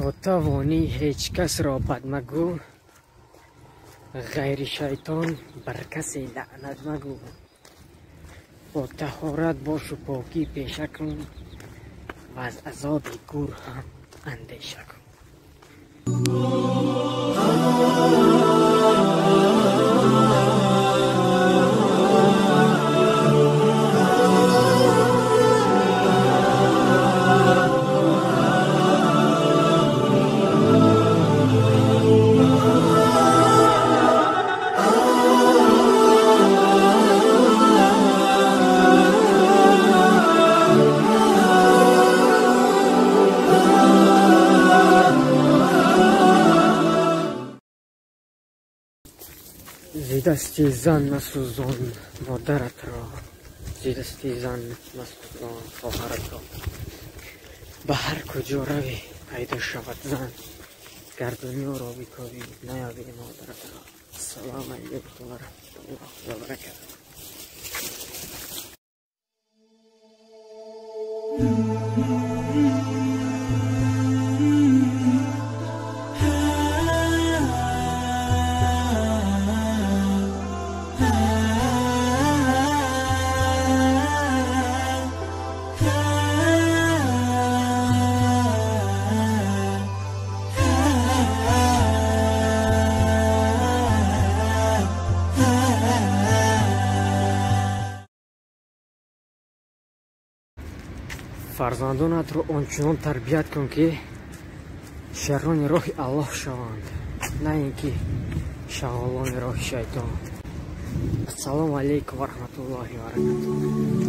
То тавонӣ ҳеҷ касро бад магӯ, ғайри шайтон бар касе лаънат магӯ. Бо таҳорат бошу покӣ пеша кун ва аз азоби гур ҳам андеша кун. Зи дасти зан масӯзон модаратро, зи дасти зан масӯзон хоҳаратро. Ба ҳар куҷо равӣ пайдо шавад зан, гар дунёро бикобӣ наёбӣ модаратро. Ассалому алайкум ва раҳматуллоҳи ва баракатуҳ. Фарзандонатро ончунон тарбият кун, ки шеррони роҳи Аллоҳ шаванд, на ин ки шағолони роҳи шайтон. Ассалому алайкум ва раҳматуллоҳи ва баракатуҳ.